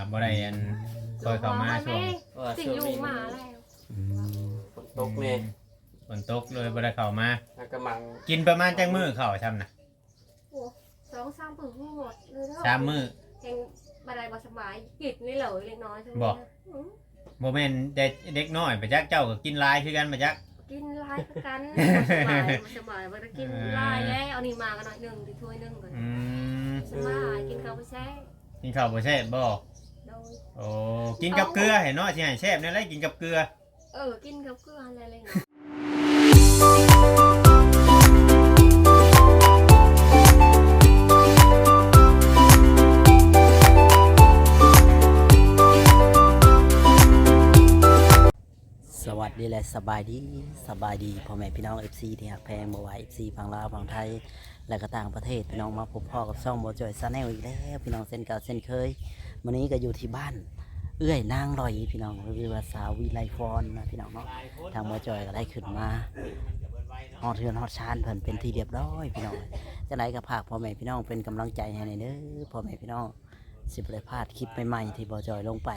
ບໍ່ໄດ້ອັນ ຄ່ອຍເຂົ້າມາຊ່ວງ ເພາະວ່າ ຊິຢູ່ມາແລ້ວ ອືມ ຝົນຕົກແດ່ ອືມ ຝົນຕົກເລີຍບໍ່ໄດ້ເຂົ້າມາ ແລ້ວກໍມັງ ກິນປະມານຈັກມື້ເຂົ້າຊ່ຳນະ? ໂອ້ ສອງສາມມື້ໝົດເລີຍເນາະ ສາມມື້ ແຮງບໍ່ໄດ້ບໍ່ສະບາຍ ກິນນີ້ເລີຍເລັກນ້ອຍ ບໍ່ ອືມ ບໍ່ແມ່ນແຕ່ເດັກນ້ອຍ ປະຈັກເຈົ້າກໍກິນຫຼາຍຄືກັນ ປະຈັກ ກິນຫຼາຍຄືກັນ ບໍ່ສະບາຍ ບໍ່ສະບາຍ ບໍ່ໄດ້ກິນ ເອີ ຫຼາຍແລ້ວ ອັນນີ້ມາກໍໜ້ອຍໜຶ່ງ ໄດ້ຖ້ວຍໜຶ່ງກໍ ອືມ ສະບາຍ ກິນເຂົ້າບໍ່ແຊບ ກິນເຂົ້າບໍ່ແຊບບໍ່? ໂດຍ ໂອ້ ກິນກັບເກືອໃຫ້ເນາະ ຊິໃຫ້ແຊບແນວໃດ ກິນກັບເກືອ ເອີ ກິນກັບເກືອຫັ້ນແຫຼະເລັກນ້ອຍ ສະຫວັດດີ ແລະ ສະບາຍດີ ສະບາຍດີພໍ່ແມ່ພີ່ນ້ອງ ເອັຟຊີ ທີ່ຮັກແພງ ບໍ່ວ່າ ເອັຟຊີ ຝັ່ງລາວ ຝັ່ງໄທ ແລະ ກໍຕ່າງປະເທດ ພີ່ນ້ອງ ມາພົບພໍ້ກັບຊ່ອງບໍ່ຈ່ອຍ Channel ອີກແລ້ວ ພີ່ນ້ອງ ເຊັ່ນເກົ່າເຊັ່ນເຄີຍ. ມື້ນີ້ກໍຢູ່ທີ່ບ້ານເອື້ອຍນາງລອຍ ພີ່ນ້ອງ ຫຼືວ່າສາວວິໄລພອນນະ ພີ່ນ້ອງເນາະ. ທາງບໍ່ຈ່ອຍກໍໄດ້ຂຶ້ນມາຮອດເຮືອນຮອດຊານເພິ່ນເປັນທີ່ຮຽບຮ້ອຍ ພີ່ນ້ອງ. ຈັ່ງໃດກໍຝາກພໍ່ແມ່ພີ່ນ້ອງເປັນກຳລັງໃຈໃຫ້ແດ່ເດີ ພໍ່ແມ່ພີ່ນ້ອງ ຊິບໍ່ໄດ້ພາດຄລິບໃໝ່ໆ ທີ່ບໍ່ຈ່ອຍລົງໄປ.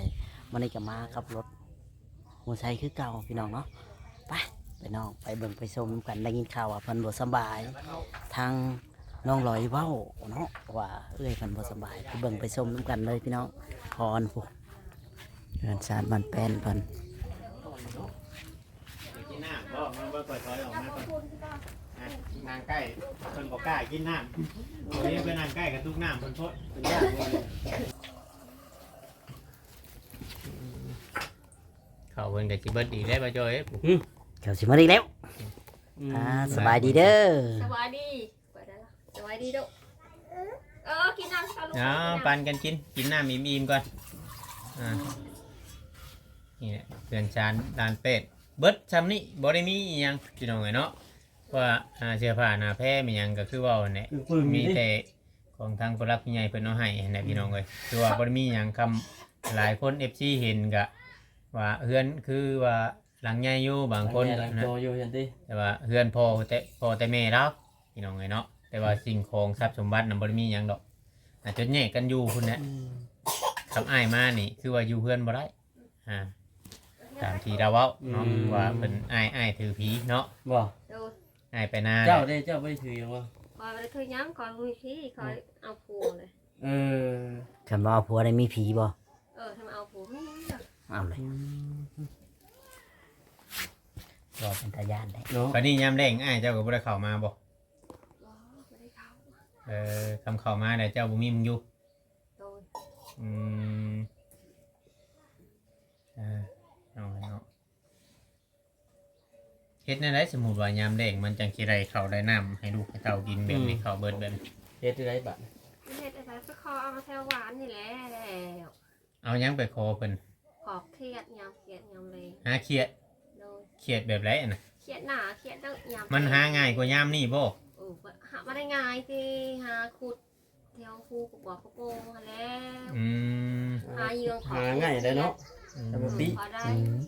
ມື້ນີ້ກໍມາກັບລົດ ຫົວໄຊຄືເກົ່າພີ່ນ້ອງເນາະ. ໄປ ພີ່ນ້ອງ ໄປເບິ່ງໄປຊົມນຳກັນ. ໄດ້ຍິນຂ່າວວ່າເພິ່ນບໍ່ສະບາຍ ທາງນ້ອງລອຍເວົ້າເນາະ ວ່າເອື້ອຍເພິ່ນບໍ່ສະບາຍ. ໄປເບິ່ງໄປຊົມນຳກັນເລີຍພີ່ນ້ອງ. ຮອນພຸ້ນ ເຮືອນຊານບ້ານແປ້ນເພິ່ນ. ກິນນ້ຳບໍ່? ມາເບິ່ງ ຄ່ອຍຖອຍອອກມາກ່ອນ. ອ່ະ ນັ່ງໃກ້ ເພິ່ນບໍ່ກ້າກິນນ້ຳ. ໂອ້ຍ ໄປນັ່ງໃກ້ກະຕຸກນ້ຳເພິ່ນໂພດ. ເຂົ້າເພິ່ນກໍຊິເບິດອີກແລ້ວ ບໍ່ຈ່ອຍເອີຍ. ອືມ ເຂົ້າຊິເບິດອີກແລ້ວ. ອືມ ອ່າ ສະບາຍດີເດີ ສະບາຍດີ ໄປໄດ້ລະ ສະບາຍດີເດີ. ເອີ ກິນນ້ຳຊະລູກ ເອົາ ກິນນ້ຳ ປັນກັນກິນ ກິນນ້ຳອີ່ມໆກ່ອນ. ອ່າ ນີ້ແຫຼະ ເຮືອນຊານລານແປດ ເບິດຊ່ຳນີ້ ບໍ່ໄດ້ມີອີ່ຫຍັງ ພີ່ນ້ອງເອີຍເນາະ. ເພາະວ່າ ອ່າ ເສື້ອຜ້າໜ້າແພ ມີຫຍັງກໍຄືເວົ້າຫັ້ນແຫຼະ ມີແຕ່ ຂອງທາງຜູ້ຫຼັກຜູ້ໃຫຍ່ເພິ່ນເອົາໃຫ້ຫັ້ນແຫຼະ ອືມ ພີ່ນ້ອງເອີຍ. ຄືວ່າບໍ່ໄດ້ມີຫຍັງຄຳ ຫຼາຍຄົນ ເອັຟຊີ ເຫັນກະວ່າເຮືອນຄືວ່າຫຼັງໃຫຍ່ຢູ່ ບາງຄົນ ຫຼັງໃຫຍ່ ຫຼັງໂຕຢູ່ ເຫັນຕິ ແຕ່ວ່າເຮືອນພໍ່ແຕ່ ພໍ່ແຕ່ແມ່ລາວ ພີ່ນ້ອງເອີຍເນາະ. ແຕ່ວ່າສິ່ງຂອງຊັບສົມບັດນະບໍ່ໄດ້ມີຫຍັງດອກ ອາດຈະແຍກກັນຢູ່ພຸ້ນແຫຼະ. ອືມ ຄັນອ້າຍມານີ້ຄືວ່າຢູ່ເຮືອນບໍ່ໄດ້. ອ່າ ຕາມທີ່ລາວເວົ້າເນາະ ອືມ ວ່າເພິ່ນ ອ້າຍ ອ້າຍຖືຜີເນາະ ບໍ່? ໂດຍ ອ້າຍໄປນາ. ເຈົ້າເດ້ ເຈົ້າບໍ່ໄດ້ຖືຫຍັງບໍ່? ຂ້ອຍບໍ່ໄດ້ຖືຫຍັງ ຂ້ອຍບໍ່ມີຜີ ຂ້ອຍເອົາຜົວເລີຍ. ເອີ ຄັນວ່າເອົາຜົວໄດ້ມີຜີບໍ່? ເອີ ຄັນວ່າເອົາຜົວມີ. ເອົາເລີຍ ອືມ ກໍເປັນຕາຢ້ານແທ້ເນາະ. ບັດນີ້ຍາມແລງອ້າຍເຈົ້າກໍບໍ່ໄດ້ເຂົ້າມາບໍ່? ບໍ່ ບໍ່ໄດ້ເຂົ້າ. ເອີ ຄັນເຂົ້າມາແລ້ວເຈົ້າບໍ່ມີໝ່ອງຢູ່. ໂດຍ ອືມ ເອີ ເອົາເນາະ. ເຮັດແນວໃດ ສົມມຸດວ່າຍາມແລ້ງມັນຈັ່ງຊິໄດ້ເຂົ້າໄດ້ນ້ຳໃຫ້ລູກໃຫ້ເຕົ້າກິນແບບນີ້ ອືມ ເຂົ້າເບິດແບບນີ້ ເຮັດຈັ່ງໃດບາດນີ້? ເຮັດຈັ່ງໃດ ໄປຂໍເອົາແຖວບ້ານນີ້ແຫຼະ. ແລ້ວ ເອົາຫຍັງໄປຂໍເພິ່ນ? ຂໍຂຽດ ຍາມຂຽດຍາມແລ້ງ ຫາຂຽດ. ໂດຍ ຂຽດແບບໃດຫັ້ນນະ? ຂຽດໜ້າຂຽດເດີ ຍາມ ມັນຫາງ່າຍກວ່າຍາມນີ້ບໍ່? ເອີ ບໍ່ ຫາ ບໍ່ໄດ້ງ່າຍຕິ ຫາຂຸດ ແຖວພູກະບອກກະໂປງຫັ້ນແຫຼະ. ອືມ ຫາຢູ່ ຫາງ່າຍໄດ້ເນາະ ອືມ ແຕ່ບໍ່ຕິ ອືມ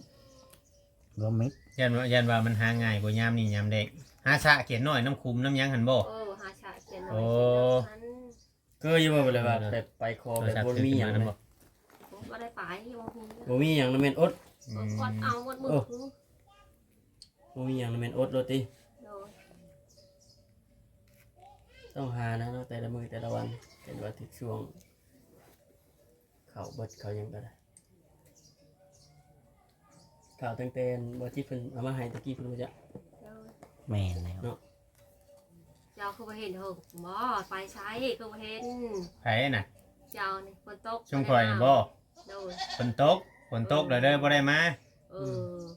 ບໍ່ມິດ. ຢ້ານວ່າ ຢ້ານວ່າມັນຫາງ່າຍກວ່າຍາມນີ້ຍາມແລ້ງ ຫາສະຂຽດນ້ອຍນຳຂຸມນຳຫຍັງຫັ້ນບໍ່? ເອີ ຫາສະຂຽດນ້ອຍ ໂອ້ ຂຽດນ້ອຍຫັ້ນ. ເຄີຍຢູ່ບໍ່ ແບບວ່າ ອືມ ໄປ ໄປຂໍແບບບໍ່ມີຫຍັງນະ? ບໍ່ໄດ້ໄປ ບໍ່ມີ ບໍ່ມີຫຍັງນະ ແມ່ນອົດ ອືມ ອົດເອົາໝົດມື້. ບໍ່ມີຫຍັງນະ ແມ່ນອົດໂລດຕິ? ໂດຍ ຕ້ອງຫານະເນາະ ແຕ່ລະມື້ແຕ່ລະວັນ ເຫັນວ່າຖືກຊ່ວງ ເຂົ້າເບິດເຂົ້າຫຍັງກໍໄດ້ ເຂົ້າຕັ້ງແຕ່ບໍ່ຈິດເພິ່ນເອົາມາໃຫ້ຕະກີ້ພຸ້ນບໍ່ຈະ? ໂດຍ ແມ່ນແລ້ວເນາະ. ເຈົ້າຄືບໍ່ເຫັນເຮົາບໍ່? ໄປໃສຄືບໍ່ເຫັນ? ໃຜນະ? ເຈົ້ານີ້ ຝົນຕົກ ຊຸມຂ້ອຍນີ້ບໍ່? ໂດຍ ຝົນຕົກ ຝົນຕົກແລ້ວເດີ ບໍ່ໄດ້ມາ. ເອີ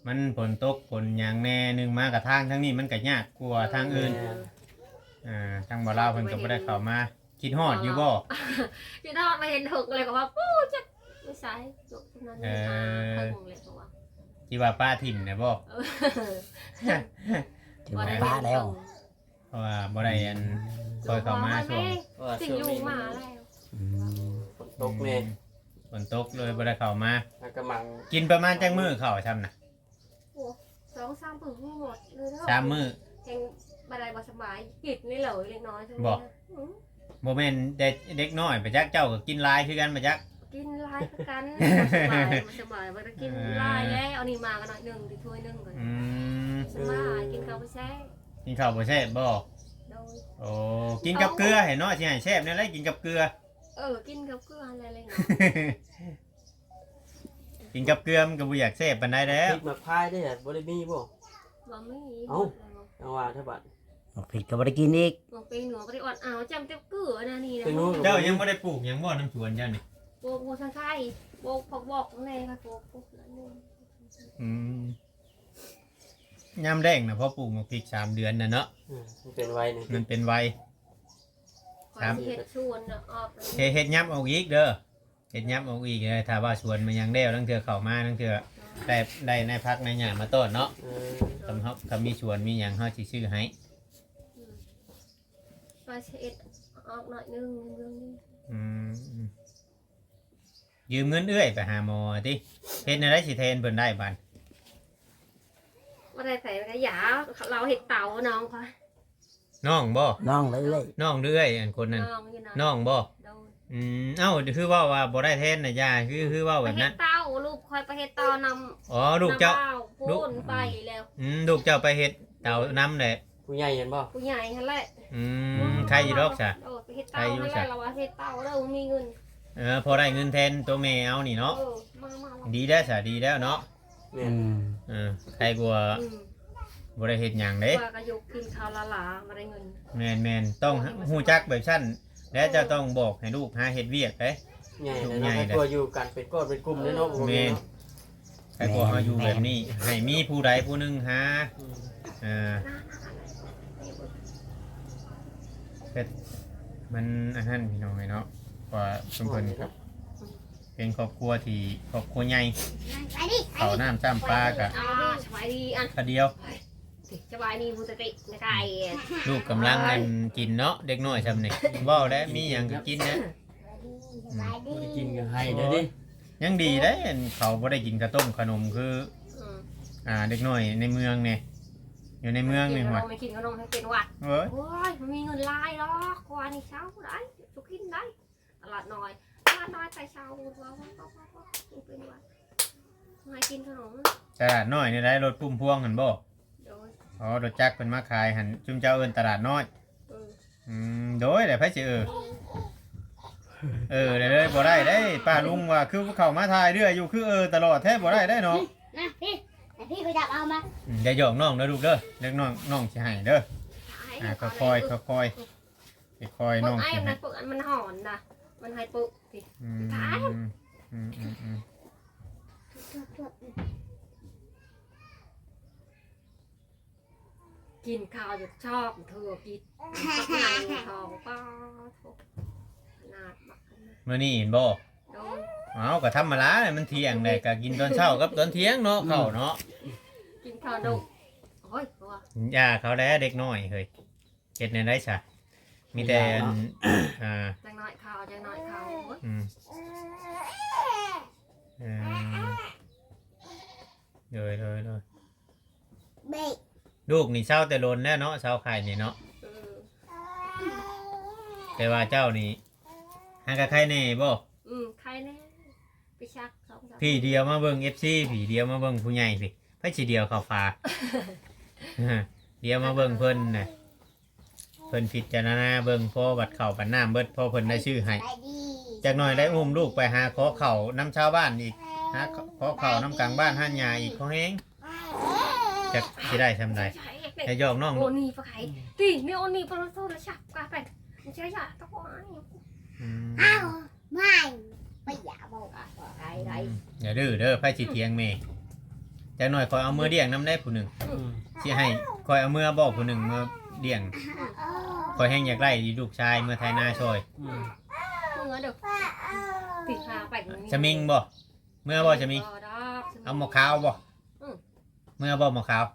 ມັນຝົນຕົກຝົນຫຍັງແດ່ ໜຶ່ງມາກະທາງທາງນີ້ມັນກະຍາກກວ່າທາງອື່ນ. ເອີ ອ່າ ທາງບ່າວລາວເພິ່ນກະບໍ່ໄດ້ເຂົ້າມາ. ຄິດຮອດຢູ່ບໍ່? ຄິດຮອດ ມາເຫັນເຖິງແລ້ວກະວ່າ ປູ້ ຈັກຢູ່ໃສ ຢູ່ນັ້ນ ເອີ ຫາເຖິງແລ້ວກະວ່າ ທີ່ວ່າປະຖິ້ມນະບໍ່? ເອີ ຖືວ່າປະແລ້ວ. ເພາະວ່າບໍ່ໄດ້ອັນ ອືມ ຄ່ອຍເຂົ້າມາຊ່ວງ ເພາະວ່າຊ່ວງນີ້ມັນ ອືມ ຝົນຕົກແດ່ ອືມ ຝົນຕົກເລີຍບໍ່ໄດ້ເຂົ້າມາ. ແລ້ວກໍມັງ ກິນປະມານຈັກມື້ເຂົ້າຊ່ຳນະ? ໂອ້ ສອງສາມມື້ໝົດເລີຍເດີ ສາມມື້ ແຮງບໍ່ໄດ້ບໍ່ສະບາຍ ກິນນີ້ເລີຍເລັກນ້ອຍ ບໍ່ ອືມ ບໍ່ແມ່ນແຕ່ເດັກນ້ອຍ ປະຈັກ ເຈົ້າກໍກິນຫຼາຍຄືກັນປະຈັກ. ກິນຫຼາຍຄືກັນ ບໍ່ສະບາຍ ບໍ່ສະບາຍ ບໍ່ໄດ້ກິນ ເອີ ຫຼາຍແລ້ວ ເອົານີ້ມາກໍໜ້ອຍໜຶ່ງ ໄດ້ຖ້ວຍໜຶ່ງກໍ ອືມ ສະບາຍ ກິນເຂົ້າບໍ່ແຊບ ກິນເຂົ້າບໍ່ແຊບບໍ່? ໂດຍ ໂອ້ ກິນກັບເກືອໃຫ້ເນາະ ຊິໃຫ້ແຊບແນວໃດ ກິນກັບເກືອ ເອີ ກິນກັບເກືອຫັ້ນແຫຼະ ກິນກັບເກືອມັນກໍບໍ່ຢາກແຊບປານໃດແລ້ວ ໝາກພິກໝາກພາຍເດ້ ບໍ່ໄດ້ມີບໍ່? ບໍ່ມີ ເອົ້າ ຈັ່ງວ່າແທ້ບາດ ໝາກພິກກໍບໍ່ໄດ້ກິນອີກ ໝາກເປັງໜວກບໍ່ໄດ້ອອດ ເອົາ ຈ້ຳແຕ່ເກືອນະນີ້ນະ ເປັງໜວກ ເຈົ້າຍັງບໍ່ໄດ້ປູກຫຍັງບໍ່ນຳສວນເຈົ້ານີ້? ປູກຫົວສັງໄຄ ປູກຜັກບອກແດ່ ປູກ ປູກ ອືມ ຍາມແລ້ງນະ ພໍປູກໝາກພິກສາມເດືອນນະເນາະ ອືມ ມັນເປັນໄວນີ້ ມັນເປັນໄວ ສາມ ເຮັດສວນນະ ອອກ ເຮັດ ເຮັດຫຍ້ຳອອກອີກເດີ ເຮັດຫຍ້ຳອອກອີກເດີ ຖ້າວ່າສວນມັນຍັງແລ້ວ ລາງເທື່ອເຂົ້າມາ ລາງເທື່ອໄດ້ ໄດ້ໃນຜັກໃນຫຍ້າມາຕ້ອນເນາະ ເອີ ຄັນເຮົາ ຄັນມີສວນມີຫຍັງ ເຮົາຊິຊື້ໃຫ້ ອືມ ວ່າຊິເຮັດອອກໜ້ອຍໜຶ່ງ ເບິ່ງນີ້ ອືມ ຢືມເງິນເອື້ອຍໄປຫາໝໍຕິ ເຮັດແນວໃດຊິແທນເພິ່ນໄດ້ບາດ ບໍ່ໄດ້ໃຜກໍຢາ ລາວເຮັດເຕົານ້ອງຂ້ອຍ ນ້ອງບໍ່? ນ້ອງເອື້ອຍ ນ້ອງເອື້ອຍ ອັນຄົນນັ້ນ ນ້ອງຢູ່ນະ ນ້ອງບໍ່? ໂດຍ ອືມ ເອົ້າ ຄືເວົ້າວ່າບໍ່ໄດ້ແທນນະ ຢ່າ ຄື ຄືເວົ້າແບບນັ້ນ ໄປເຮັດເຕົາ ລູກຂ້ອຍໄປເຮັດເຕົານຳ ອໍ ລູກເຈົ້າ ນຳລາວ ພຸ້ນ ລູກ ໄປແລ້ວ ອືມ ລູກເຈົ້າໄປເຮັດເຕົານຳແຫຼະ ຜູ້ໃຫຍ່ຫັ້ນບໍ່? ຜູ້ໃຫຍ່ຫັ້ນແຫຼະ ອືມ ໄຄຢູ່ດອກຊະ ໂອ້ ໄປເຮັດເຕົາຫັ້ນແຫຼະ ລາວວ່າເຮັດເຕົາເດີ ບໍ່ມີເງິນ ເອີ ພໍໄດ້ເງິນແທນໂຕແມ່ເອົານີ້ເນາະ ເອີ ມາ ມາ ມາ ດີແລ້ວຊະ ດີແລ້ວເນາະ ແມ່ນ ອືມ ເອີ ໄຄກວ່າ ອືມ ບໍ່ໄດ້ເຮັດຫຍັງເດ້ ວ່າກໍຢູ່ກິນເຂົ້າຫຼາໆ ບໍ່ໄດ້ເງິນ ແມ່ນໆ ຕ້ອງຮູ້ຈັກແບບຊັ້ນ ແລະ ເຈົ້າຕ້ອງບອກໃຫ້ລູກຫາເຮັດວຽກເດ້ ໃຫຍ່ແລ້ວເນາະ ໃຫຍ່ແລ້ວ ໃຫ້ພວກຢູ່ກັນເປັນກ້ອນເປັນກຸ່ມເດ້ເນາະ ເອີ ບໍ່ແມ່ນ ໃຫ້ພວກເຮົາຢູ່ແບບນີ້ ແມ່ນ ໃຫ້ມີຜູ້ໃດຜູ້ໜຶ່ງຫາ ອືມ ເອີ ເຮັດ ມັນອັນນັ້ນພີ່ນ້ອງເອີຍເນາະ ວ່າຊຸມເພິ່ນກໍເປັນຄອບຄົວທີ່ ຄອບຄົວໃຫຍ່ ເຂົ້ານ້ຳຊ້ຳປາກໍ ອ່າ ສະບາຍດີ ອັນ ກະດຽວ ສະບາຍດີ ຜູ້ຕະຕິ ນະກາຍ ລູກກຳລັງ ເອີຍ ອັນ ກິນເນາະ ເດັກນ້ອຍຊ່ຳນີ້ ເວົ້າແລ້ວ ມີຫຍັງກໍກິນແລ້ວ ອືມ ບໍ່ໄດ້ກິນກໍໃຫ້ເດີ ຍັງດີເດ້ ອັນເຂົາບໍ່ໄດ້ກິນເຂົ້າຕົ້ມເຂົ້າໜົມຄື ອືມ ອ່າ ເດັກນ້ອຍໃນເມືອງນີ້ ຢູ່ໃນເມືອງນີ້ ກິນຂະໜົມ ຫວຍ ໄປກິນຂະໜົມໃຫ້ເປັນຫວັດ ເອີຍ ໂອ້ຍ ມັນມີເງິນຫຼາຍດອກ ກວ່ານີ້ເຊົາໄດ້ ສຸກິນໄດ້ ຕະຫຼາດນ້ອຍ ຕະຫຼາດນ້ອຍໄປເຊົາ ກິນເປັນຫວັດ ໃຫ້ກິນຂະໜົມ ຕະຫຼາດນ້ອຍນີ້ໄດ້ ລົດພຸ້ມພວງຫັ້ນບໍ່? ໂດຍ ອໍ ລົດຈັກເພິ່ນມາຂາຍຫັ້ນ ຊຸມເຈົ້າເອີ້ນຕະຫຼາດນ້ອຍ ເອີ ອືມ ໂດຍ ແລ້ວໃຜຊິເອີ ເອີ ເອີ ເລີຍບໍ່ໄດ້ເດ້ ປ້າລຸງວ່າຄືເຂົ້າມາຖ່າຍເລື້ອຍຢູ່ ຄືເອີຕະຫຼອດແທ້ ບໍ່ໄດ້ເດ້ເນາະ ນີ້ ນີ້ ພີ່ໄປຈັບເອົາມາ ອືມ ຢ່າຫຍອກນ້ອງເດີລູກເດີ ເດັກນ້ອງ ນ້ອງຊິໃຫ້ເດີ ອ່າ ຄ່ອຍໆ ຄ່ອຍໆ ຄ່ອຍໆ ນ້ອງຊິໃຫ້ ເປີ້າ ອັນນັ້ນເປີ້າ ອັນມັນຮ້ອນນະ ມັນໃຫ້ເປີ້າ ອືມ ຕາຍ ອືມໆໆ ກິນຂ້າວຢູ່ຊອກເທື່ອກິນ ບັກໃຫຍ່ທ້ອງ ປາໂທ້ ຂະໜາດບັກ ມື້ນີ້ເຫັນບໍ່? ໂດຍ ເອົ້າ ກໍທຳມະດາແຫຼະ ມັນທ່ຽງແຫຼະ ກໍກິນຕອນເຊົ້າກັບຕອນທ່ຽງເນາະ ເຂົ້າເນາະ ກິນເຂົ້າດົກ ໂອ້ຍ ວ່າ ຢ່າເຂົາແຫຼະ ເດັກນ້ອຍເຮີ້ຍ ເຮັດແນວໃດຊະ ມີແຕ່ ເນາະ ອ່າ ຈັກໜ້ອຍເຂົ້າ ຈັກໜ້ອຍເຂົ້າ ໂອ້ຍ ອືມ ເອີ ໂດຍ ໂດຍ ໂດຍ ລູກນີ້ເຊົາແຕ່ດົນແລ້ວເນາະ ເຊົາໄຂ້ນີ້ເນາະ ເອີ ແຕ່ວ່າເຈົ້ານີ້ຫາກະໄຂ້ແດ່ບໍ່? ອືມ ໄຂ້ແດ່ ໄປຊັກສອງສາມ ພີ່ດຽວມາເບິ່ງ ເອັຟຊີ ພີ່ດຽວມາເບິ່ງຜູ້ໃຫຍ່ພີ່ ໃຜຊິດຽວເຂົ້າຝາ ດຽວມາເບິ່ງເພິ່ນນະ ເພິ່ນພິຈາລະນາເບິ່ງ ພໍບັດເຂົ້າບັດນ້ຳເບິດ ພໍເພິ່ນໄດ້ຊື້ໃຫ້ ຈັກໜ້ອຍໄດ້ອຸ້ມລູກໄປຫາຂໍເຂົ້ານຳຊາວບ້ານອີກ ຫາຂໍເຂົ້ານຳກາງບ້ານຮ້ານຫຍ້າອີກພໍແຮງ ຈັກຊິໄດ້ຊ່ຳໃດ ຢ່າຫຍອກນ້ອງ ໂອນີ້ປະໄກ ຕິ ນີ້ໂອນີ້ປະໂທລະສັບກະໄປ ມັນຊິຢ່າຕະໂກນ ອືມ ອ້າວ ໄປຢ່າບອກ ອືມ ຢ່າດື້ເດີ ໃຜຊິຖຽງແມ່ ຈັກໜ້ອຍຂ້ອຍເອົາເມືອລ້ຽງນຳໄດ້ຜູ້ໜຶ່ງ ອືມ ຊິໃຫ້ຂ້ອຍເອົາເມືອບໍ່ຜູ້ໜຶ່ງເມືອລ້ຽງ ຂ້ອຍແຮ່ງຢາກໄດ້ລູກຊາຍເມືອໄຖນາຊ່ອຍ ອືມ ເມືອເດີ ຕິຫາໄປ ສະມິງບໍ່? ເມືອບໍ່ ສະມິງ ບໍ່ດອກ ເອົາໝໍຂາວບໍ່? ອືມ ເມືອບໍ່ໝໍຂາວ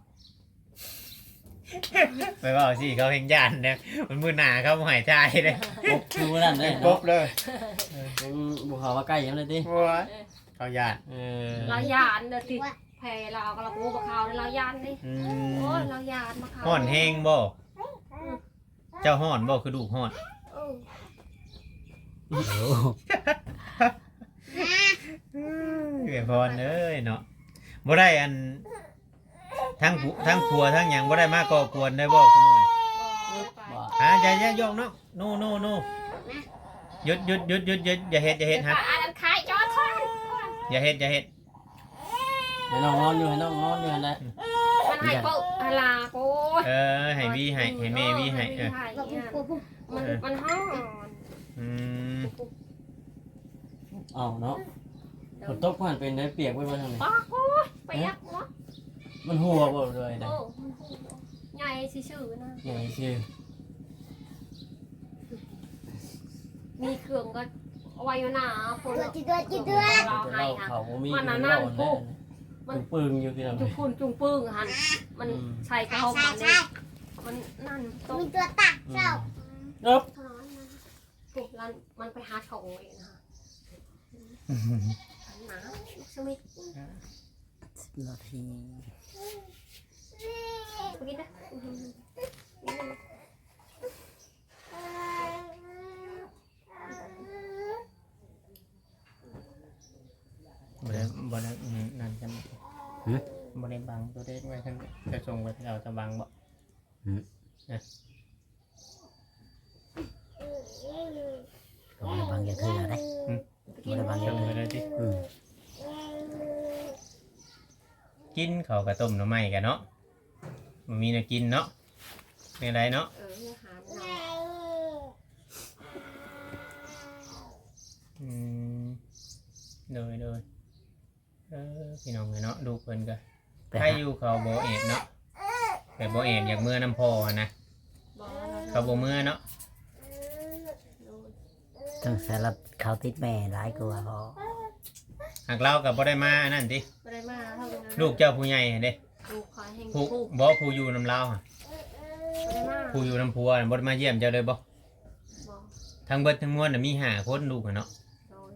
ໄປເວົ້າຊິ ເຂົາແຮ່ງຢ້ານເດ້ ມັນມື້ໜ້າເຂົາບໍ່ໃຫ້ຖ່າຍເດ້ ປົບຄືມື້ນັ້ນເດ້ ປົບເລີຍ ຍັງບໍ່ເຂົ້າມາໃກ້ຫຍັງເລີຍຕິ ໂອ້ຍ ເຂົາຢ້ານ ເອີ ລາວຢ້ານເດີຕິ ແພ້ລາວກໍລາວບໍ່ເຂົ້າເດ້ ລາວຢ້ານເດ້ ອືມ ໂອ້ຍ ລາວຢ້ານໝໍຂາວ ຮ້ອນແຮງບໍ່? ອືມ ເຈົ້າຮ້ອນບໍ່? ຄືລູກຮ້ອນ ເອີ ໂອ້ ເອື້ອຍພອນເອີຍເນາະ ບໍ່ໄດ້ອັນ ທັງຜົວ ທັງຜົວທັງຫຍັງບໍ່ໄດ້ມາກໍ່ກວນໄດ້ບໍ່? ບໍ່ ບໍ່ ອ່າ ຢ່າ ຢ່າຢອກນ້ອງ ໂນ ໂນ ໂນ ຢຸດ ຢຸດ ຢຸດ ຢຸດ ຢຸດ ຢ່າເຮັດ ຢ່າເຮັດ ຮະ ອັນນັ້ນຂາຍຈອດ ຢ່າເຮັດ ຢ່າເຮັດ ໃຫ້ນ້ອງນອນຢູ່ ໃຫ້ນ້ອງນອນຢູ່ຫັ້ນແຫຼະ ມັນໃຫ້ໂປະ ອາລາ ໂອ້ຍ ເອີ ໃຫ້ຫວີໃຫ້ ໃຫ້ແມ່ຫວີໃຫ້ ເອີ ມັນ ມັນຮ້ອນ ອືມ ເອົາເນາະ ຝົນຕົກຜ່ານເປັນໄດ້ປຽກເບິດບໍ່ທາງນີ້? ປາກ ໂອ້ຍ ປຽກເນາະ ມັນຮົ່ວບໍ່ ຫຼືວ່າໃດ? ໂອ້ ມັນຮົ່ວ ໃຫຍ່ຊື່ໆນະ ໃຫຍ່ຊື່ ມີເຄື່ອງກໍເອົາໄວ້ຢູ່ໜ້າພຸ້ນ ລາວໃຫ້ ເຂົາບໍ່ມີ ມັນອັນນັ້ນພຸ້ນ ມັນປຶງຢູ່ ພີ່ນ້ອງ ຈຸງປຶງ ຈຸງປຶງຫັ້ນ ມັນ ອືມ ໃສ່ຜ້າຫົ່ມມັນເດ້ ມັນນັ້ນຕົກ ມີຕົວຕັກເຈົ້າ ອືມ ເອີບ ພຸ້ນ ມັນໄປຫາເຂົາເອງນະ ໜາວ ສະມິດ ສິບນາທີ ໄປກິນເດີ ບໍ່ໄດ້ ບໍ່ໄດ້ ອືມ ນັ້ນກັນ ຫຶ ບໍ່ໄດ້ບັງຕົວເດັກໄວ້ ຄັນຈະສົ່ງໄປ ເຂົາຈະບັງບໍ່? ຫຶ ນະ ກໍບໍ່ໄດ້ບັງຈັກເທື່ອໄດ໋ ຫຶ ບໍ່ໄດ້ບັງຈັກເທື່ອ ສົ່ງໄປເລີຍຕິ ອືມ ກິນເຂົ້າກະຕົ້ມໜໍ່ໄມ້ກະເນາະ ບໍ່ມີແນວກິນເນາະ ແນວໃດເນາະ ເອີ ຫາເນາະ ອືມ ໂດຍ ໂດຍ ເອີ ພີ່ນ້ອງເອີຍເນາະ ລູກເພິ່ນກະ ໄປຫາ ໃຜຢູ່ເຂົາບໍ່ແອບເນາະ ແບບບໍ່ແອບ ຢາກເມືອນຳພໍ່ຫັ້ນນະ ບໍ່ ເຂົາບໍ່ເມືອເນາະ ໂດຍ ສົງໄສລະເຂົາຕິດແມ່ຫຼາຍກວ່າພໍ່ ຫາກລາວກໍບໍ່ໄດ້ມາອັນນັ້ນຕິ ບໍ່ໄດ້ມາເທົ່ານັ້ນ ລູກເຈົ້າຜູ້ໃຫຍ່ຫັ້ນເດ້ ລູກຂ້ອຍແຮ່ງ ຜູ້ ຜູ້ ບໍ່ ຜູ້ຢູ່ນຳລາວຫັ້ນ ບໍ່ໄດ້ມາ ຜູ້ຢູ່ນຳຜົວຫັ້ນບໍ່ໄດ້ມາຢ້ຽມເຈົ້າເລີຍບໍ່? ບໍ່ ທັງເບິດທັງມວນນະມີຫ້າຄົນ ລູກຫັ້ນເນາະ ໂດຍ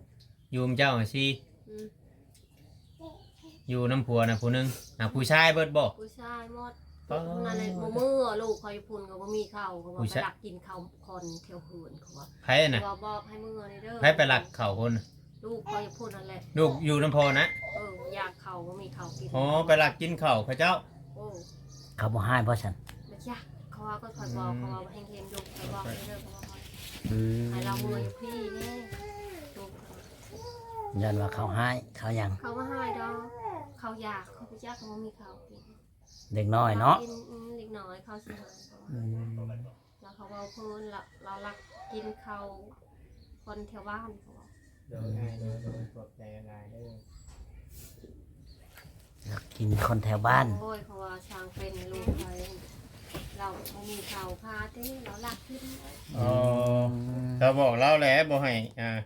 ຢູ່ນຳເຈົ້າສີ່ ອືມ ຢູ່ນຳຜົວນະຜູ້ໜຶ່ງ ຫາຜູ້ຊາຍເບິດບໍ່? ຜູ້ຊາຍໝົດ ປາດ ຜູ້ນັ້ນແຫຼະ ບໍ່ເມືອ ລູກຂ້ອຍຢູ່ພຸ້ນກໍບໍ່ມີເຂົ້າ ເຂົາວ່າໄປລັກກິນເຂົ້າຄົນແຖວເຮືອນ ເຂົາວ່າ ໃຜນະ? ເຂົາວ່າບອກໃຫ້ເມືອນີ້ເດີ ໃຜໄປລັກເຂົ້າຄົນ? ລູກຂ້ອຍຢູ່ພຸ້ນຫັ້ນແຫຼະ ລູກຢູ່ນຳພໍ່ນະ ເອີ ຢາກເຂົ້າ ບໍ່ມີເຂົ້າກິນ ອໍ ໄປລັກກິນເຂົ້າເຂົາເຈົ້າ ໂອ້ ເຂົາບໍ່ຮ້າຍບໍ່ຊັ້ນ? ບໍ່ຈັກ ເຂົາວ່າກໍຂ້ອຍບອກ ອືມ ເຂົາວ່າແຮ່ງເຫັນຢູ່ ຂ້ອຍບອກເດີ ເຂົາວ່າ ອືມ ໃຫ້ລາວເມືອຢູ່ພີ້ແດ່ ລູກ ຢ້ານວ່າເຂົາຮ້າຍເຂົາຫຍັງ ເຂົາບໍ່ຮ້າຍດອກ ເຂົາຢາກ ເຂົາບໍ່ຢາກ ເຂົາບໍ່ມີເຂົ້າກິນ ເດັກນ້ອຍເນາະ ກິນ ອືມ ເດັກນ້ອຍເຂົາຊິຮ້າຍ ອືມ ລາວເຂົາເວົ້າເພິ່ນລະ ລາວລັກກິນເຂົ້າຄົນແຖວບ້ານເຂົາເວົ້າ ໂດຍ ໂດຍ ໂດຍ ຂອບໃຈຫຼາຍເດີ ລັກກິນຄົນແຖວບ້ານ ໂອ້ຍ ເພາະວ່າຊ່າງເປັນລູກໄປ ລາວບໍ່ມີເຂົ້າພາຕິ ລາວລັກກິນ ອໍ ອືມ ກໍບອກລາວແຫຼະ ບໍ່ໃຫ້ ອ່າ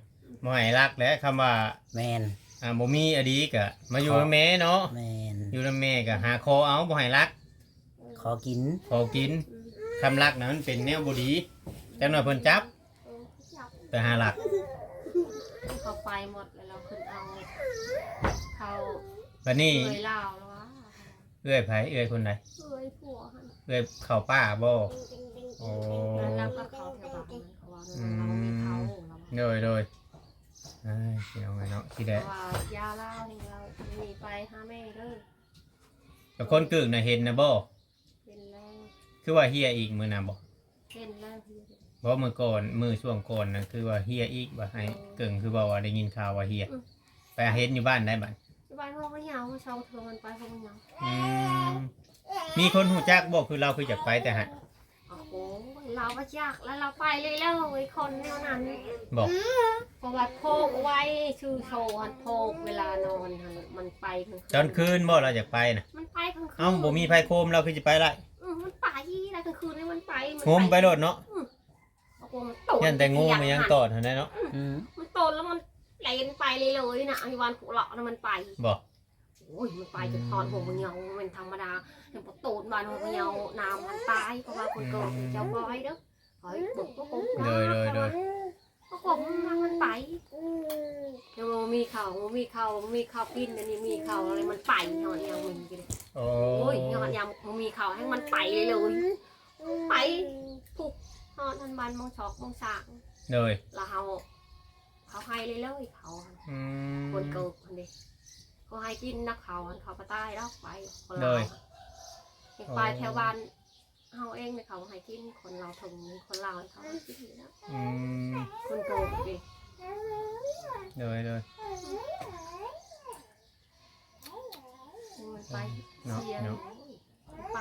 ບໍ່ໃຫ້ລັກແຫຼະ ຄຳວ່າ ແມ່ນ ອ່າ ບໍ່ມີອີ່ຫຼີກະມາຢູ່ນຳແມ່ເນາະ ແມ່ນ ຢູ່ນຳແມ່ກະຫາຂໍເອົາ ບໍ່ໃຫ້ລັກ ຂໍກິນ ຂໍກິນ ອືມ ຄຳລັກນະມັນເປັນແນວບໍ່ດີ ຈັກໜ້ອຍເພິ່ນຈັບ ເອີ ຈັບ ໄປຫາລັກ ເຂົາໄປໝົດແລ້ວ ລາວຂຶ້ນເອົາເຂົ້າ ບາດນີ້ ເອື້ອຍລາວລະວ່າ ເອື້ອຍໃຜ? ເອື້ອຍຄົນໃດ? ເອື້ອຍຜົວຫັ້ນ ເອື້ອຍເຂົ້າປ່າບໍ່? ໂອ້ ແລ້ວກໍເຂົ້າແຖວບ້ານ ເຂົາວ່າ ອືມ ລາວມີເຂົ້າ ລາວວ່າ ໂດຍ ໂດຍ ເອີຍ ພີ່ນ້ອງເອີຍເນາະ ຊິໄດ້ ເພາະວ່າຢ່າລາວນີ້ ລາວໜີໄປຫາແມ່ເດີ ແລ້ວຄົນກຶກນະເຫັນນະບໍ່? ເຫັນແລ້ວ ຄືວ່າເຮຍອີກມື້ນະບໍ່? ເຫັນແລ້ວ ບໍ່ ມື້ກ່ອນ ມື້ຊ່ວງກ່ອນນະ ຄືວ່າເຮຍອີກ ວ່າໃຫ້ ເອີ ເກິ່ງ ຄືເວົ້າວ່າໄດ້ຍິນຂ່າວວ່າເຮຍ ອືມ ໄປເຫັນຢູ່ບ້ານໃດບັດ? ຢູ່ບ້ານຫົວພະເຍົາ ສອງເທື່ອມັນໄປຫົວພະເຍົາ ອືມ ມີຄົນຮູ້ຈັກບໍ່? ຄືລາວຄືຢາກໄປແຕ່ຫັ້ນ? ໂອ້ຍ ລາວບໍ່ຢາກ ແລ້ວລາວໄປເລີຍ ຄົນແນວນັ້ນ ບໍ່ ເພາະວ່າໂພກໄວ້ ຊື່ໂຊຫັ້ນໂພກ ເວລານອນຫັ້ນ ມັນໄປກາງຄືນ ຕອນຄືນບໍ່ລາວຢາກໄປນະ? ມັນໄປກາງຄືນ ເອົ້າ ບໍ່ມີໃຜໂຄມ ລາວຄືຊິໄປໄດ້? ອື ມັນໄປ ລາວກາງຄືນນີ້ມັນໄປ ມັນ ໂຮມໄປໂລດເນາະ ອື ຢ້ານແຕ່ງູມັນຍັງຕອດຫັ້ນແຫຼະເນາະ ອື ອື ມັນໂຕນແລ້ວມັນແລ່ນໄປເລີຍໆນະ ຢູ່ບ້ານຜູ້ເລາະນະມັນໄປ ບໍ່ ໂອ້ຍ ມັນໄປຈົນຮອດຫົວພະເຍົາ ມັນແມ່ນທຳມະດາ ຍັງບໍ່ໂຕນບ້ານຫົວພະເຍົາ ນ້ຳມັນຕາຍ ເພາະວ່າຄົນເກີດ ອືມ ເຈົ້າບໍ່ໃຫ້ເດີ ເຮົາເບິ່ງກໍຄົງ ໂດຍ ໂດຍ ໂດຍ ກໍຄົງມັນໄປ ແຕ່ວ່າບໍ່ມີເຂົ້າ ບໍ່ມີເຂົ້າ ບໍ່ມີເຂົ້າກິນ ອັນນີ້ມີເຂົ້າແລ້ວມັນໄປ ຍ້ອນຫຍັງມັນກິນ ໂອ້ ໂອ້ຍ ຍ້ອນຫຍັງບໍ່ມີເຂົ້າ ໃຫ້ມັນໄປເລີຍ ໄປ ພຸກຮອດອັນບ້ານໝອງຊອກໝອງສາງ ໂດຍ ລະເຮົາ ເຂົາໃຫ້ເລີຍໆ ເຂົາ ອືມ ຄົນເກີບຫັ້ນເດ້ ເຂົາໃຫ້ກິນນຳເຂົາ ເຂົາບໍ່ຕາຍດອກ ໄປຄົນລາວ ໂດຍ ໄປແຖວບ້ານເຮົາເອງ ເຂົາໃຫ້ກິນ ຄົນລາວເຖິງ ຄົນລາວເຂົາໃຫ້ກິນຢູ່ແລ້ວ ອືມ ຄົນເກີບເດ້ ໂດຍໆ ໂອ້ຍ ໄປ ເນາະ ເສຍ ເນາະ ໄປ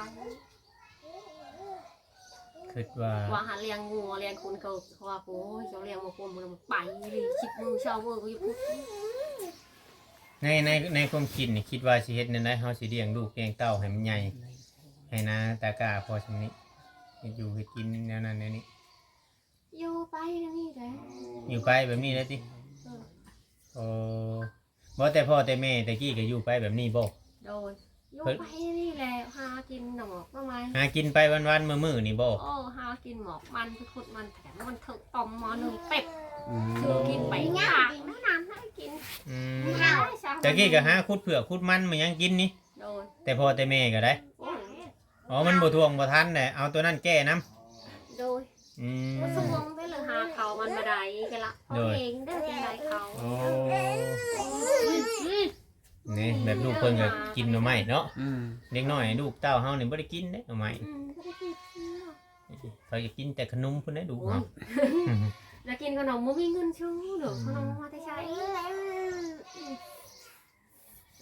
ຄິດວ່າ ວ່າຫາລ້ຽງງົວລ້ຽງຄົນເຂົາ ເຂົາວ່າ ໂອ້ຍ ເຈົ້າລ້ຽງບໍ່ຄົນ ບໍ່ໄປເລີຍ ສິບມື້ ຊາວມື້ ກໍຢູ່ພຸ້ນ ໃນ ໃນ ໃນຄວາມຄິດນີ້ ຄິດວ່າຊິເຮັດແນວໃດ ເຮົາຊິລ້ຽງລູກລ້ຽງເຕົ້າໃຫ້ມັນໃຫຍ່ ໃຫ້ນາຕາກ້າພໍສ່ຳນີ້ ເຮັດຢູ່ເຮັດກິນແນວນັ້ນແນວນີ້ ຢູ່ໄປແບບນີ້ແຫຼະ ຢູ່ໄປແບບນີ້ແຫຼະຕິ ເອີ ໂອ້ ບໍ່ ແຕ່ພໍ່ແຕ່ແມ່ແຕ່ກີ້ກໍຢູ່ໄປແບບນີ້ບໍ່? ໂດຍ ຢູ່ໄປນີ້ແຫຼະ ຫາກິນໜໍ່ໝອກໜໍ່ໄມ້ ຫາກິນໄປວັນໆ ມື້ໆ ນີ້ບໍ່? ໂອ້ ຫາກິນໝອກມັນ ໄປຂຸດມັນ ແຖມມັນເຖິກຕ່ອມໝໍ້ໜຶ່ງເຕັບ ອືມ ຊື້ກິນໄປຍາກ ແນວນັ້ນໃຫ້ກິນ ອືມ ແຕ່ກີ້ກໍຫາຂຸດເຜືອກຂຸດມັນມາຫຍັງກິນນີ້ ໂດຍ ແຕ່ພໍ່ແຕ່ແມ່ກໍໄດ້ ໂອ້ຍ ອໍ ມັນບໍ່ທ່ວງບໍ່ທັນແຫຼະ ເອົາຕົວນັ້ນແກ້ນຳ ໂດຍ ອືມ ບໍ່ຊ່ວງເດ້ ຫຼືຫາເຂົ້າມັນບໍ່ໄດ້ກະລະ ໂດຍ ເອົາເອງເດີ ຈັ່ງໃດເຂົ້າ ໂອ້ ນີ້ ແບບລູກເພິ່ນກໍກິນໜໍ່ໄມ້ເນາະ ອືມ ເດັກນ້ອຍລູກເຕົ້າເຮົານີ້ບໍ່ໄດ້ກິນເດ້ໜໍ່ໄມ້ ອືມ ບໍ່ໄດ້ກິນເນາະ ເຂົາຈະກິນແຕ່ຂະໜົມພຸ້ນແຫຼະລູກເຮົາ ໂອ້ຍ ແລ້ວກິນຂະໜົມບໍ່ມີເງິນຊື້ດອກ ອືມ ຂະໜົມມາແຕ່ໃສ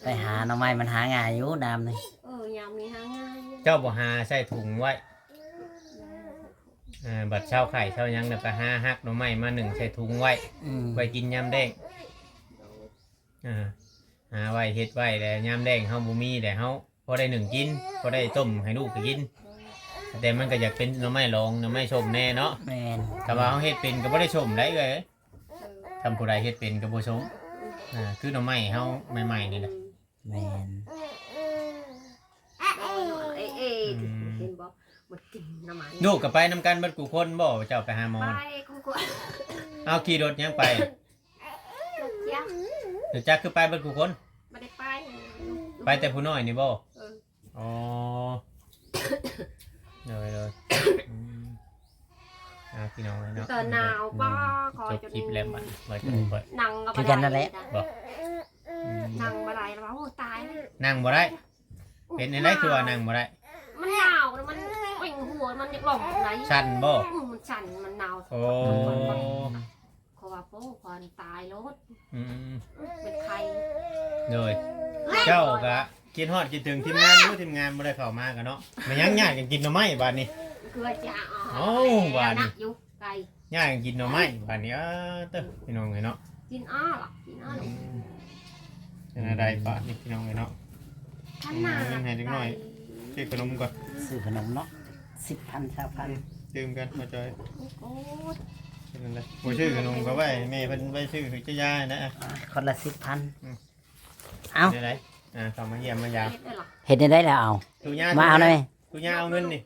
ໄປຫາໜໍ່ໄມ້ມັນຫາງ່າຍຢູ່ຍາມນີ້ ເອີ ຍາມນີ້ຫາງ່າຍຢູ່ ເຈົ້າບໍ່ຫາໃສ່ຖົງໄວ້ ເອີ ບັດເຊົາໄຂ້ເຊົາຫຍັງນະ ໄປຫາຫັກໜໍ່ໄມ້ມາໜຶ້ງໃສ່ຖົງໄວ້ ອືມ ໄວ້ກິນຍາມແລ້ງ ເອີ ຫາໄວ້ເຮັດໄວ້ ແລ້ວຍາມແລ້ງເຮົາບໍ່ມີ ແລ້ວເຮົາພໍໄດ້ໜຶ້ງກິນ ພໍໄດ້ຕົ້ມໃຫ້ລູກກິນ ແຕ່ມັນກໍຢາກເປັນໜໍ່ໄມ້ລອງ ໜໍ່ໄມ້ສົ້ມແດ່ເນາະ ແມ່ນ ຖ້າວ່າເຮົາເຮັດເປັນກໍບໍ່ໄດ້ສົ້ມໄດ໋ເອື້ອຍ ຄັນຜູ້ໃດເຮັດເປັນກໍບໍ່ສົ້ມ ອືມ ອ່າ ຄືໜໍ່ໄມ້ເຮົາໃໝ່ໆນີ້ນະ ແມ່ນ ອືມ ເຫັນບໍ່ ມັນກິນໜໍ່ໄມ້ ລູກກໍໄປນຳກັນເບິດຄູ່ຄົນບໍ່ ເຈົ້າໄປຫາໝໍ ໄປຄູ່ຄົນ ເອົາຂີ່ລົດຫຍັງໄປ ລົດຈັກ ລົດຈັກ ຄືໄປເບິດຄູ່ຄົນ ບໍ່ໄດ້ໄປ ໄປແຕ່ຜູ້ນ້ອຍນີ້ບໍ່ ເອີ ອໍ ໂດຍໆ ອືມ ອ່າ ພີ່ນ້ອງເອີຍເນາະ ຕອນໜາວບໍ່ ຂໍຈົນ ຈົບຄລິບແລ້ວບັດ ວ່າຈະໄດ້ ອືມ ຂ້ອຍ ນັ່ງກໍ ຄືກັນນັ້ນແຫຼະ ບໍ່ ອືມ ນັ່ງບໍ່ໄດ້ແລ້ວວ່າ ໂອ້ ຕາຍ ນັ່ງບໍ່ໄດ້ ເປັນຈັ່ງໃດຄືວ່ານັ່ງບໍ່ໄດ້ ມັນໜາວ ມັນເປັນຫົວ ມັນຢາກລ້ມໄດ໋ ສັ່ນບໍ່ ອືມ ມັນສັ່ນ ມັນໜາວ ໂອ້ ເຂົາວ່າ ໂອ້ ຄວັນຕາຍໂລດ ອືມ ເປັນໄຂ້ ໂດຍ ເຈົ້າກະຄິດຮອດຄິດເຖິງທີມງານຢູ່ ທີມງານບໍ່ໄດ້ເຂົ້າມາກະເນາະ ແມ່ນຫຍັງຍາກກັນກິນໜໍ່ໄມ້ບາດນີ້ ເກືອຈາ ເອົ້າ ບາດນີ້ ຍາກກັນກິນໜໍ່ໄມ້ບາດນີ້ ເອີ ເຕີ ພີ່ນ້ອງເອີຍເນາະ ກິນອ້າລະ ກິນອ້າລະ ອືມ ເປັນແນວໃດບາດນີ້ ພີ່ນ້ອງເອີຍເນາະ ເງິນໃຫ້ເດັກນ້ອຍ ຊື້ຂະໜົມກ່ອນ ຊື້ຂະໜົມເນາະ ສິບພັນ ຊາວພັນ ຕື່ມກັນ ມາຈອຍ ໂອ້ຍ ເປັນຈັ່ງໃດ ບໍ່ຊື້ຂະໜົມກໍໄວ້ໃຫ້ແມ່ເພິ່ນໄວ້ຊື້ຄືຈະຢານະ ອ່າ ຄົນລະສິບພັນ ອືມ ເອົ້າ ເຮັດແນວໃດ ອ່າ ເຂົ້າມາຢ້ຽມມາຢາມ ເຮັດແນວໃດລະ ເຮັດແນວໃດລະ ເອົາ ທຸຍາ ມາເອົາໜ່ອຍ ທຸຍາເອົາເງິນນີ້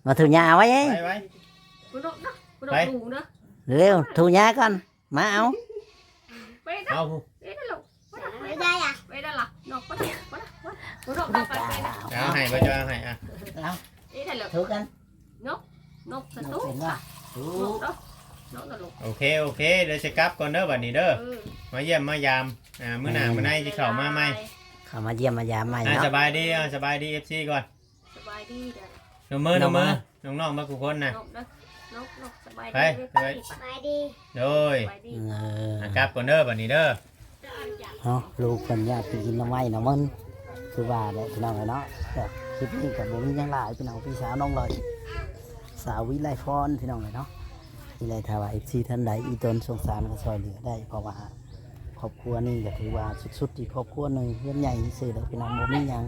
ມາທຸຍາເອົາໄວ້ ໄປ ໄປ ໄປ ເລວ ທຸຍາກ່ອນ ມາເອົາ ໄປເນາະ ເອົາ ໄປເນາະ ໄປເນາະ ໄປເນາະ ເອົາໃຫ້ ບໍ່ຈອຍເອົາໃຫ້ ອ່ະ ເອົາ ເອີ ໄດ້ແລ້ວ ຖືກັນ ນົກ ນົກສະຕູ ນົກເນາະ ນົກເນາະ ນົກ ໂອເຄ ໂອເຄ ດຽວຊິກັບກ່ອນເດີ ບັດນີ້ເດີ ເອີ ມາຢ້ຽມມາຢາມ ອ່າ ມື້ໜ້າມື້ໃນຊິເຂົ້າມາໃໝ່ ເຂົ້າມາຢ້ຽມມາຢາມໃໝ່ ອ່າ ເນາະ ສະບາຍດີ ອ່າ ສະບາຍດີ ເອັຟຊີ ກ່ອນ ສະບາຍດີເດີ ນົບມື ນົບມື ນົບມື ນ້ອງໆ ເບິດຄູ່ຄົນນະ ນົກເດີ ນົກ ນົກ ສະບາຍດີ ໄປ ເວີຍ ສະບາຍດີ ໂດຍ ສະບາຍດີ ເອີ ອ່າ ກັບກ່ອນເດີ ບັດນີ້ເດີ ເນາະ ລູກເພິ່ນຢາກໄປກິນໜໍ່ໄມ້ໜໍ່ມັນ ຄືວ່າແຫຼະ ພີ່ນ້ອງເອີຍເນາະ ກໍຄລິບນີ້ກໍບໍ່ມີຫຍັງຫຼາຍ ພີ່ນ້ອງ ພີ່ສາວນ້ອງລອຍ ສາວວິໄລພອນ ພີ່ນ້ອງເອີຍເນາະ ນີ້ແຫຼະ ຖ້າວ່າເອັຟຊີທ່ານໃດອີ່ຕົນສົງສານກໍຊ່ອຍເຫຼືອໄດ້ ເພາະວ່າຄອບຄົວນີ້ກໍຖືວ່າສຸດໆ ອີກຄອບຄົວໜຶ່ງ ເຮືອນໃຫຍ່ຊື່ໆ ແຫຼະ ພີ່ນ້ອງ ບໍ່ມີຫຍັງ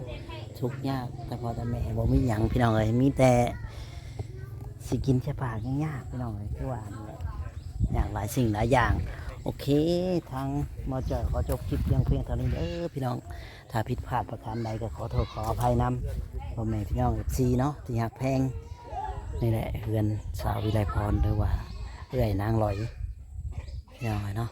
ທຸກຍາກ ແຕ່ພໍ່ແຕ່ແມ່ບໍ່ມີຫຍັງ ພີ່ນ້ອງເອີຍ ມີແຕ່ ຊິກິນໃສ່ປາກຍັງຍາກ ພີ່ນ້ອງເອີຍ ຄືວ່ານັ້ນແຫຼະ ຍາກຫຼາຍສິ່ງຫຼາຍຢ່າງ ໂອເຄ ທາງໝໍຈ້ອຍຂໍຈົບຄລິບພຽງ ພຽງເທົ່ານີ້ເດີພີ່ນ້ອງ ຖ້າຜິດພາດປະການໃດກໍຂໍໂທດຂໍອະໄພນຳ ພໍ່ແມ່ພີ່ນ້ອງເອັຟຊີເນາະ ທີ່ຮັກແພງ ນີ້ແຫຼະ ເຮືອນສາວວິໄລພອນ ຫຼືວ່າເອື້ອຍນາງຫຼອຍ ພີ່ນ້ອງເອີຍເນາະ